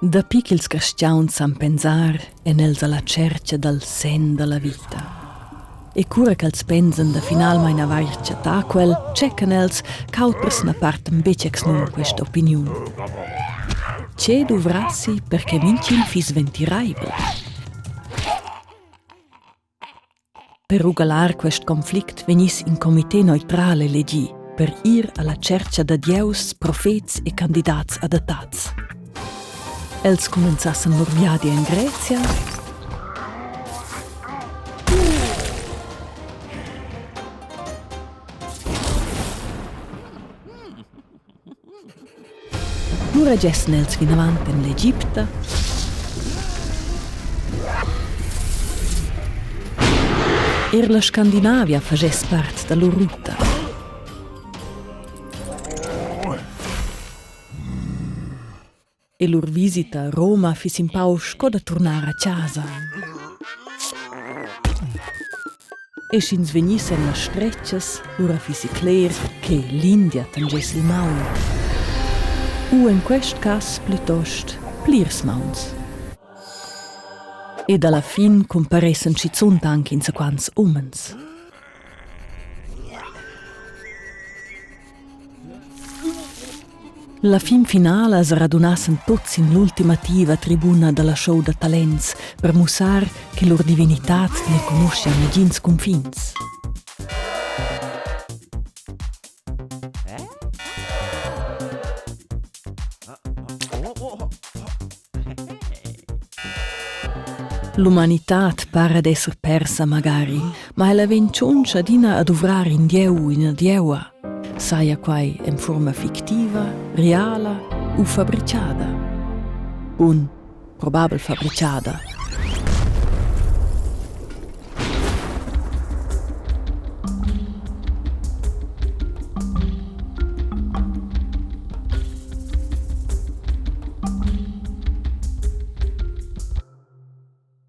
Dapi ch'ils carstgauns san pensar èn els a la tschertga dal senn da la vita. E cura ch'els pensan da finalmain avair chattà quel, checcan els ch'auters na partan betg exnum questa opiniun. Tge duvrassi per che mintgin fiss ventiraivel? Per rugalar quest conflict vegniss in comité neutral elegì per ir a la tschercha da dieus, profets e candidats adattats. Els cumenzassan lur viadi en Grezia Lura gessen els vinavant en l'Egipta. Er la Scandinavia fagess part da lur ruta. E lur visita a Roma fiss in pau sco da turnar a chasa. E sch'ins vegniss en las stretgas, lura fissi cler che l'India tangess il maun. U en quest cass plitost plirs mauns. Ed alla fin cumparessen schizunt anc insaquants umens. La fin finala sa radunassen tuts sin l'ultimativa tribuna dalla show da talents per mussar che lur divinitad ne conoscia nagins cunfins. L'umanitad para d'esser persa magari, ma ella vegn tschunsch adina a duvrar in dieu u ina dieua, saja quai en furma fictiva, reala u fabricada. Bun, probabel fabricada.